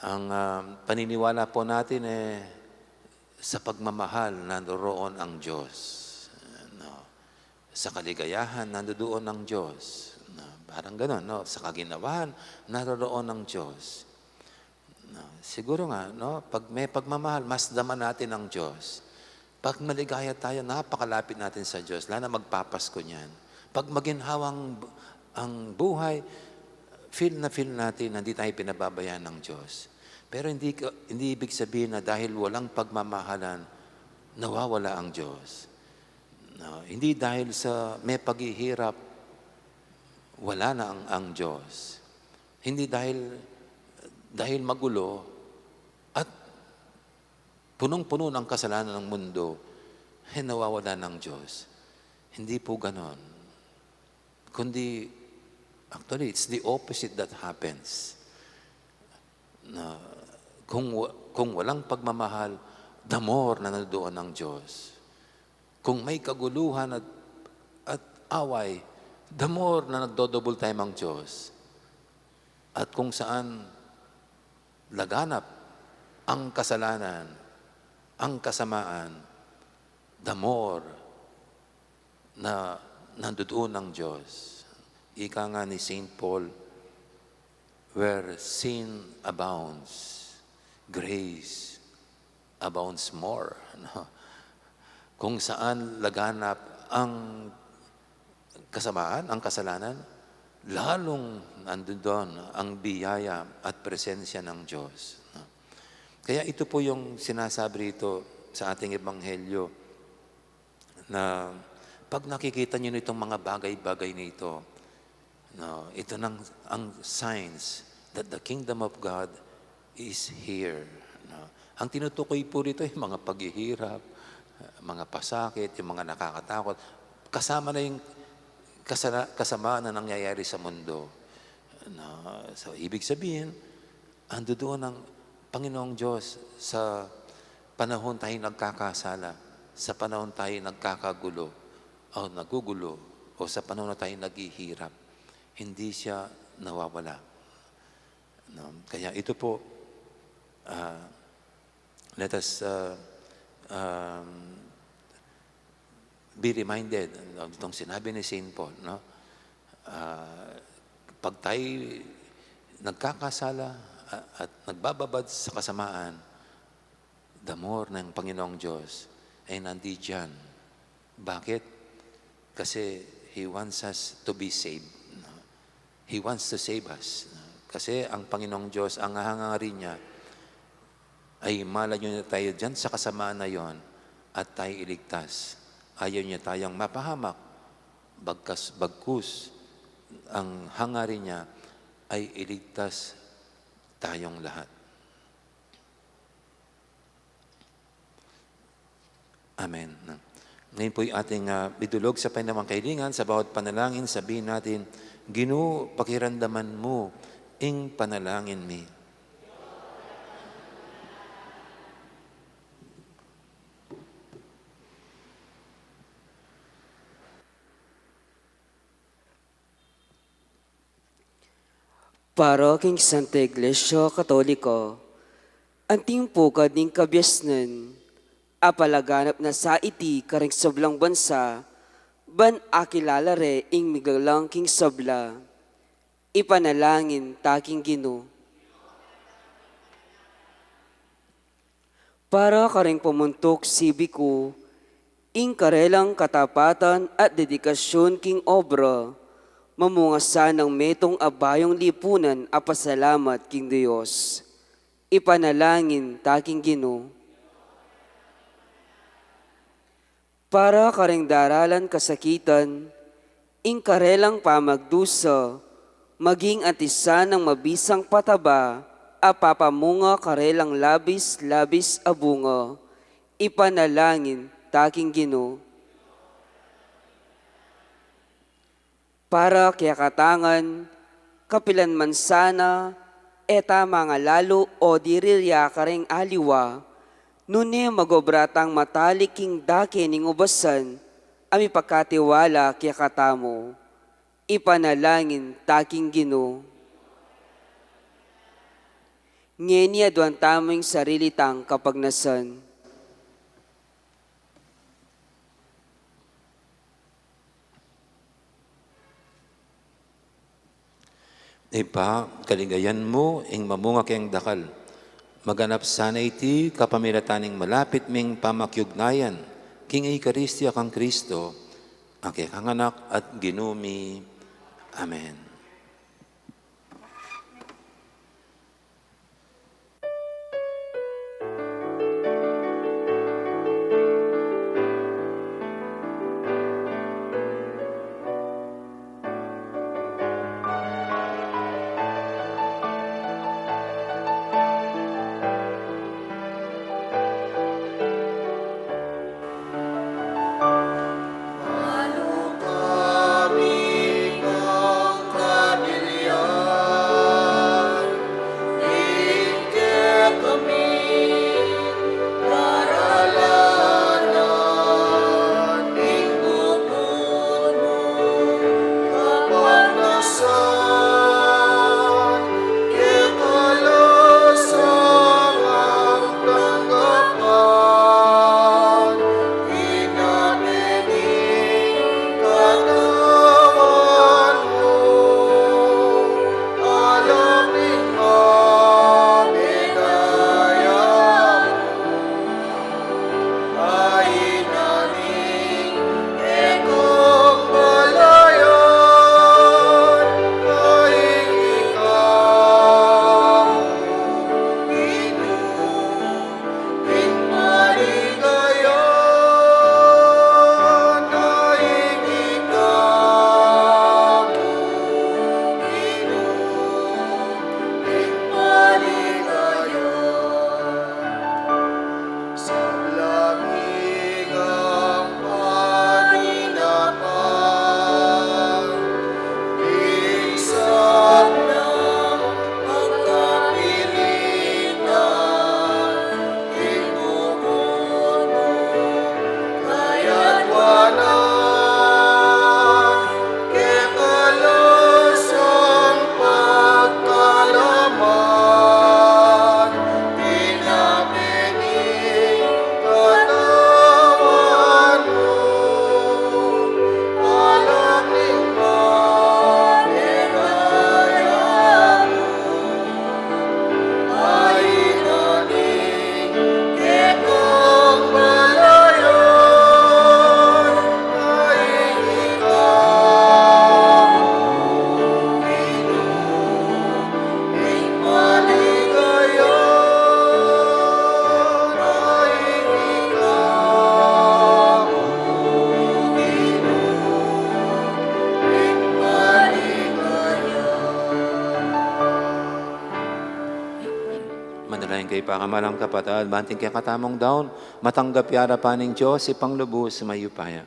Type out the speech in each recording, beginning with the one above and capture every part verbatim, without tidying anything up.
Ang, ah, paniniwala po natin, eh, sa pagmamahal, naroroon ang Diyos. No? Sa kaligayahan, nandoon ang Diyos. No? Parang ganun, no? Sa kaginawaan, naroroon ang Diyos. No? Siguro nga, no? Pag may pagmamahal, mas dama natin ang Diyos. Pag maligaya tayo, napakalapit natin sa Diyos. Lalo na magpapasko niyan. Pag maginhawang bu-, ang buhay, feel na feel natin na hindi tayo pinababayaan ng Diyos. Pero hindi ka, hindi ibig sabihin na dahil walang pagmamahalan, nawawala ang Diyos. No, hindi dahil sa may paghihirap, wala na ang, ang Diyos. Hindi dahil, dahil magulo at punong-puno ng kasalanan ng mundo, eh, nawawala ng Diyos. Hindi po ganon. Kundi, actually, it's the opposite that happens. Na kung wa-, kung walang pagmamahal, the more na nandoon ang Diyos. Kung may kaguluhan at, at away, the more na nagdo-double time ang Diyos. At kung saan laganap ang kasalanan, ang kasamaan, the more na nandoon ang Diyos. Ika nga ni Saint Paul, "Where sin abounds, grace abounds more." No? Kung saan laganap ang kasamaan, ang kasalanan, lalong nandun doon ang biyaya at presensya ng Diyos. No? Kaya ito po yung sinasabi rito sa ating ebanghelyo, na pag nakikita niyo nitong mga bagay-bagay na ito, no, ito nang, ang signs that the kingdom of God is here, no. Ang tinutukoy po rito ay mga paghihirap, mga pasakit, yung mga nakakatakot. Kasama na yung kasala-, kasama na nangyayari sa mundo. No? So, ibig sabihin, ando doon ang Panginoong Diyos sa panahon tayo nagkakasala, sa panahon tayo nagkakagulo, o nagugulo, o sa panahon na tayo naghihirap. Hindi siya nawawala. No? Kaya ito po, ah, let us, ah, um, be reminded, no, itong sinabi ni Saint Paul, no? Ah, pag tayo nagkakasala, ah, at nagbababad sa kasamaan, the more ng Panginoong Diyos ay nandiyan. Bakit? Kasi He wants us to be saved, no? He wants to save us, no? Kasi ang Panginoong Diyos, ang hangarin niya ay malayo na tayo diyan sa kasamaan na yon at tayo iligtas. Ayaw niya tayong mapahamak, bagkas, bagkus ang hangarin niya ay iligtas tayong lahat. Amen. Ngayon po'y ating, ah, idulog sa panamang kahilingan, sa bawat panalangin, sabihin natin, "Ginu, pakiramdaman mu ing panalangin mi." Para king Santa Iglesia Katoliko, anting pukad ning kabiasnan, apalaganap na sa iti karing sablang bansa, ban akilala re ing migalang king sabla. Ipanalangin ta king Ginu. Para karing pamuntuk sibiku, ing karelang katapatan at dedikasyun king obra, mamunga sanang metung a bayung lipunan a pasalamat king Dios. Ipanalangin ta king Ginu. Para karing daralan kasakitan, ing karelang pamagdusa, maging anti sanang mabisang pataba, a papamunga karelang labis-labis a bunga, ipanalangin ta king Ginu. Para kekatamu ngan, kapilan man sana, e ta mangalalu o dirirya karing aliwa, nune magobra tang matalik king dake ning ubasan, a mipakatiwala kekatamu. Ipanalangin ta king Ginu. Ngeni aduan tamu ing sarili tang kapagnasan. Ibpa, kaligayan mu ing mamunga keng dakal. Maganap sana iti kapamilatan ning malapit ming pamakiugnayan king Eukaristia kang Kristo, a kekang Anak at Ginu mi. Amen. Manalangin kayu, pakamalan kung kapatad, ban ing kekatamung daun matanggap ya king arapan ning Dios, Ibpang lubus mayupaya.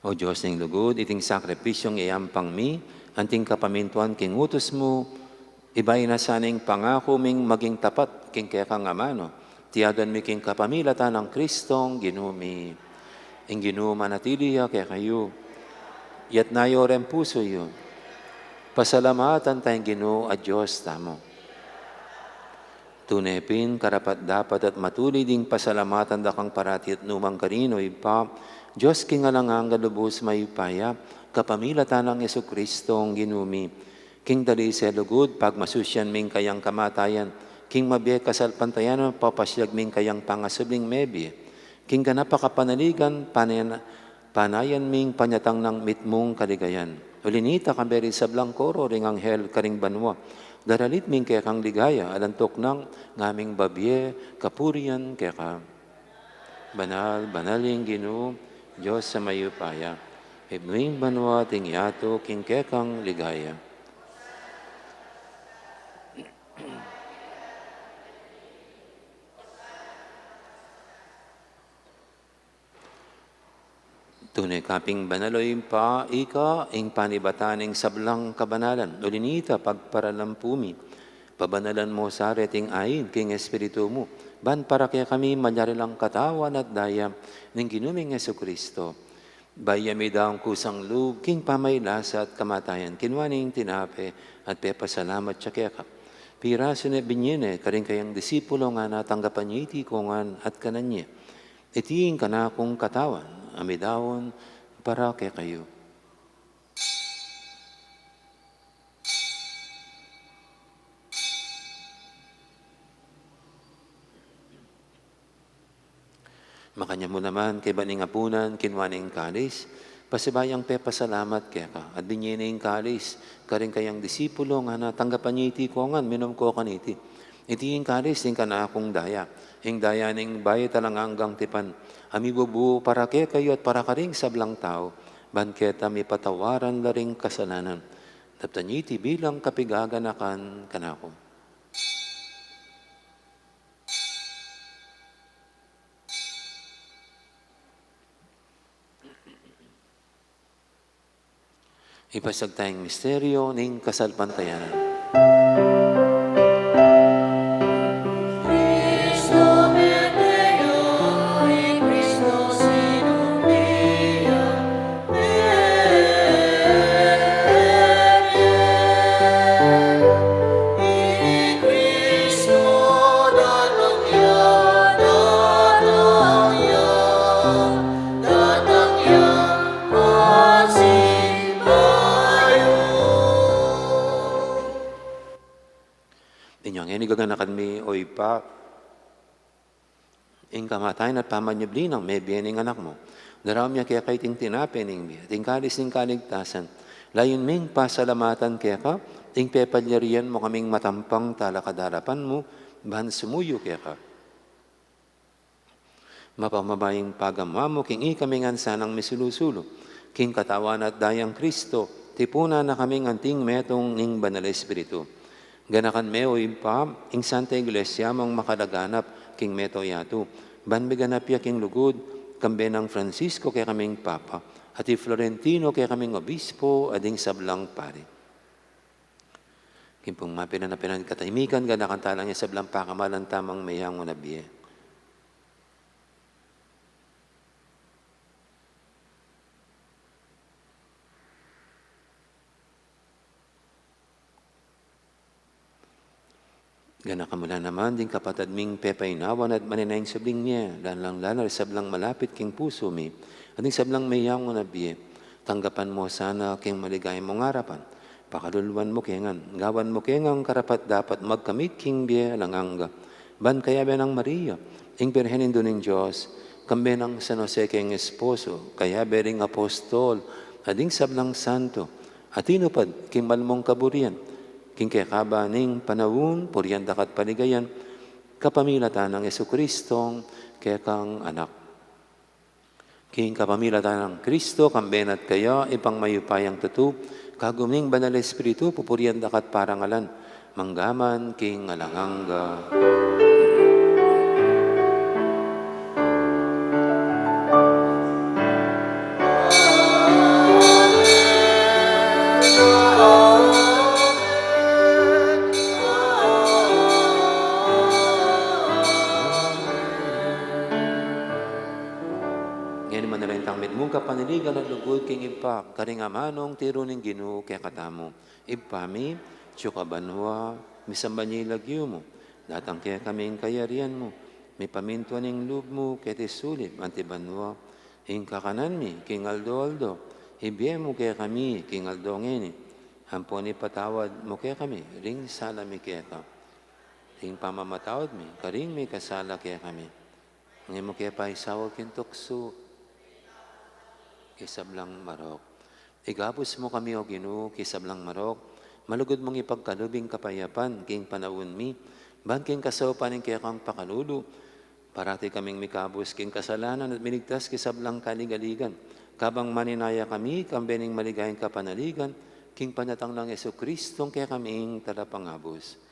O Dios ning lugud, iting sakripisyung iyampang mi, anting kapamintuan king utus mu, iba na sana ing pangaku ming maging tapat king kekang amanu. Iti aduan mi king kapamilatan nang Kristong Ginu mi. Ing Ginu manatili ya kekayu. Itas yu reng pusu yu. Pasalamatan taya ing Ginu a Dios tamu. Tune pin, karapat-dapat at matulid ing pasalamatan da kang parati at nukarin man, O Ibpa, Dios king alang angga, lubus mayupaya, kapamilatan nang Jesucristo a Ginu mi. King dalise lugud, pagmasusyan mi ing kayang kamatayan, king mabie kasalpantayanan, papasyag mi ing kayang pangasubling mebie, king ganap a kapanaligan, panayan, panayan ming panyatang nang mitmung kaligayan. Uli nita, kayabe ring sablang koro ring anghel karing banua, daralit mi ing kekang ligaya, alang tuknang ngaming babie kapurian keka. Banal, banal ing Ginu, Dios a mayupaya. Ibnu ing banua at ing yatu king kekang ligaya. Tune ka pin banal, O Ibpa, ika ing panibatan ning sablang kabanalan. Uli nita, pagparalampu mi Pabanalan mu sa reting ain king Espiritu mu, ban para kekami malyari lang katawan at daya ning Ginu ming Jesucristo. Bayu ya midaun kusang lub king pamaylasa at kamatayan, kinua ne ing tinape at pepasalamat ya keka. Pirasu ne, binie ne karing kayang disipulo, ngana, tanggapan ye iti ikongan at kanan ye. Iti ing kanakung katawan a midaun para kekayu. Makanyan mu naman, kaybat ning apunan, kinua ne ing kalis, pasibayu yang pepasalamat keka, at binie ne ing kalis karing kayang disipulo, ngana, tanggapan ye iti ikongan, minum ko kaniti. Iti ing kalis ning kanakung daya, ing daya ning bayu at alang anggang tipan, a mibubu para kekayu at para karing sablang tau, ban keta mipatawaran la ring kasalanan. Daptan ye iti bilang kapigaganakan kanaku. Ipasiag taya ing misteryu ning kasalpantayanan. Inya ngeni gaganakan mi, o Ibpa, ing kamatayan at pamanyubli nang mebie ning Anak mu. Daraun mi keka iting tinape ning bie, iting kalis ning kaligtasan. Layun ming pasalamatan keka ing pepalyarian mu kaming matampang talakad king arapan mu, ban sumuyu keka. Mapamabayung pagamu mu king ikami ngan sanang misulu-sulu king katawan at dayang Kristo, tipunan na kaming anting metung ning Banal Espiritu. Ganakan me, o Ibpa, ing Santa Iglesia mung makalaganap king mabilug a yatu, ban miganap ya king lugud, kambe nang Francisco kekaming Papa, at i Florentino kekaming Obispo, at ding sablang pari. King pung mapilan a pinagkatahimikan, ganakan tala ing sablang pakamalan tamung meyangu na bie. Ganakan mu la naman ding kapatad ming pepainawan at manenaya ing subling mie, lalu-lalu na ring sablang malapit king pusu mi, at ding sablang meyangu na bie. Tanggapan mu la sana king maligaya mung arapan. Pakaluluan mu ke ngan, gawan mu ke ngan karapat-dapat magkamit king bie alang angga. Ban kayabe nang Maria, ing Birhen Indu ning Dios, kambe nang San Jose king esposo, kayabe ring apostol, at ding sablang santo, a tinupad king mal mung kaburian, king kekaba ning panaun, purian da ka at paligayan, kapamilatan nang Jesucristo, kekang Anak. King kapamilatan nang Kristo, kambe na at kaya, Ibpang mayupayang tutu, kagum ning Banal Espiritu, pupurian da ka at parangalan, mangga man king alang angga. Ngeni manalangin tang mitmung kapanaligan at lugud king Ibpa, karing amanung tiru ning Ginu kekatamu. Ibpa mi, atiu ka banua, misamban ya ing lagyu mu, datang kekami ing kayarian mu, mipamintuan ing lub mu keti sulip anti banua. Ing kakanan mi king aldo-aldo, ibie mu kekami king aldo ngeni. Ampon ipatawad mu kekami ring sala mi keka, king pamamatawad mi karing mikasala kekami. E mu ke paisaul king tuksu, king sablang marok. Ikabus mu kami, O Ginu, king sablang marok, malugud mung ipagkalub ing kapayapan king panaun mi, ban king kasaupan ning kekang pakalulu, parati kaming mikabus king kasalanan at miligtas king sablang kaligaligan, kabang manenaya kami kambe ning maligayang kapanaligan, king panatang nang Jesucristo a kekaming Talapangabus.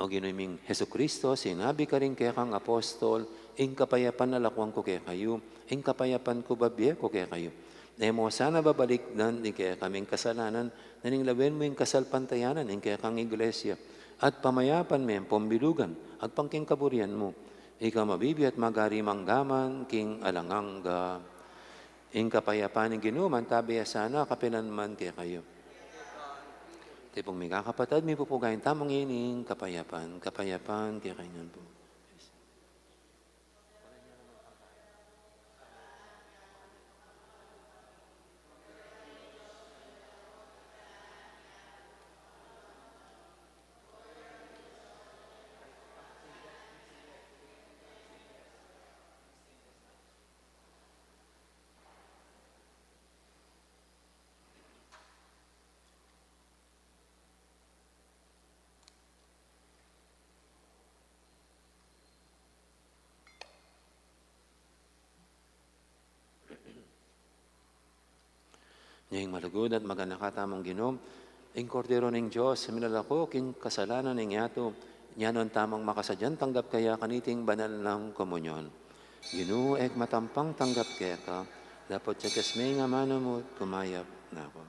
O Ginu ming Jesucristo, sinabi karing kekang apostol, ing kapayapan lakuan ku kekayu, ing kapayapan ku babie ku kekayu. Ne mu sana babalikdan ding kekaming kasalanan, nune lawen mu ing kasalpantayanan ning kekang Iglesia, at pamayapan me ing pambilugan agpang king kaburian mu. Ika mabibie at magari mangga man king alang angga. Ing kapayapan ning Ginu mantabe ya sana kapilan man kekayu. Tipung mikakapatad, mipupugayan tamu ngeni ing kapayapan, kapayapan kekayu ngan pu. Nya ing malugud at maganaka tamung Ginu, ing Kordero ning Dios, milalako king kasalanan ning yatu, nyanan tamung makasadyang tanggap kaya kaniting banal nang komunyon. Ginu, e ku matampang tanggap keka, dapot ya king amanu mu kumayap na ku.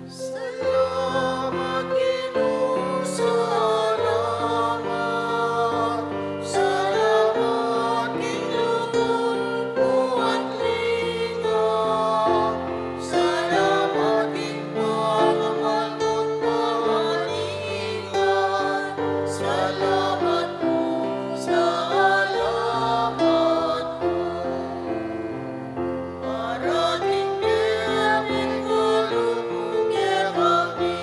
Salamat, Ginu, salamat. Salamat, Ginu, buat linga. Salamat, Ginu, pagamal mung pamaningan. Salamat pu, salamat pu. Para king kebit kalub mu kekami.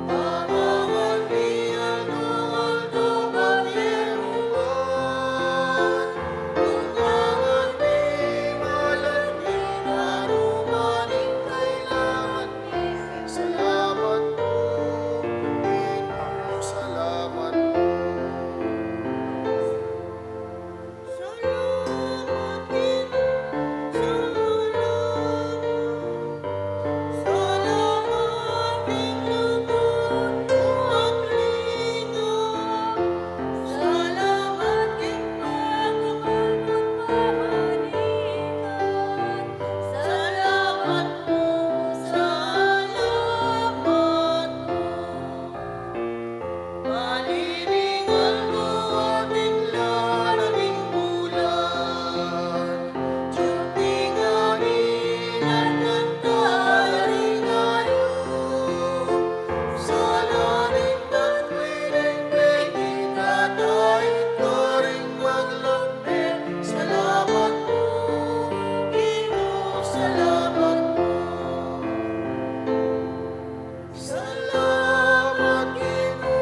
Pamangan mi aldo-aldo, bayu mu ngan. Tunangan mi malanti na rumaning kailangan mi. Salamat pu, Ginu, salamat pu. Salamat, Ginu, salamat. Salamat king lugud mu at linga. Salamat king pagamal mu at pamaningan. Salamat pu, salamat pu. Palilingan mu ating lalaming bulan. Jumpingan mi at nagtaringayu. Salamat pu, Ginu, salamat pu. Salamat pu, Ginu, salamat pu. Salamat, Ginu,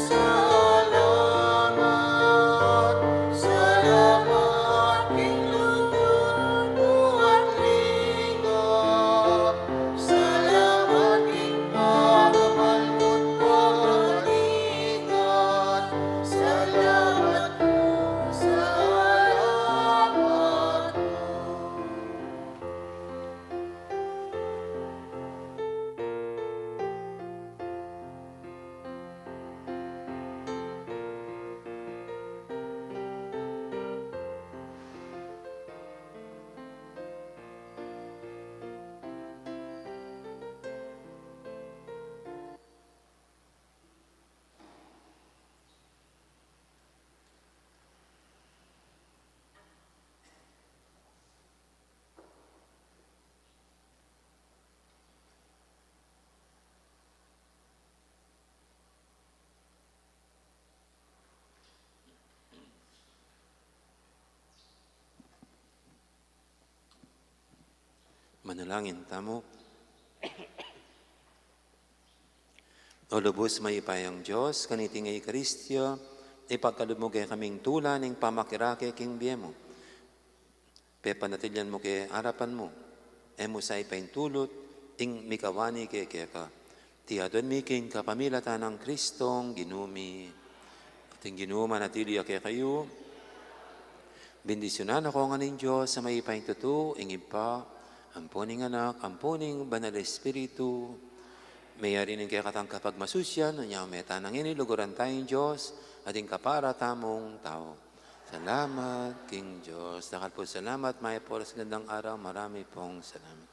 salamat. Salamat king lugud mu at linga. Salamat king pagamal mu at pamaningan. Salamat pu, salamat pu. Manalangin tamu. O lubus mayupayang Dios, kaniting Eukaristia, ipagkalub mu kekaming tula ning pamakirake king bie mu. Pepanatilyan mu ke arapan mu, e mu sa ipaintulut ing mikawani ke keka. Iti aduan mi king kapamilatan nang Kristong Ginu mi. At ing Ginu manatili ya kekayu. Bendisyunan na ko ngan ning Dios a mayupaya king tutu, ing Ibpa, ampo ning Anak, ampo ning Banal Espiritu. Meyari ning kekatang kapagmasusian, unya meta na ngeni luguran taya ing Dios, at ing kapara tamung tau. Salamat king Dios. Dakal pung salamat, mayap a oras, magandang araw, marami pong salamat.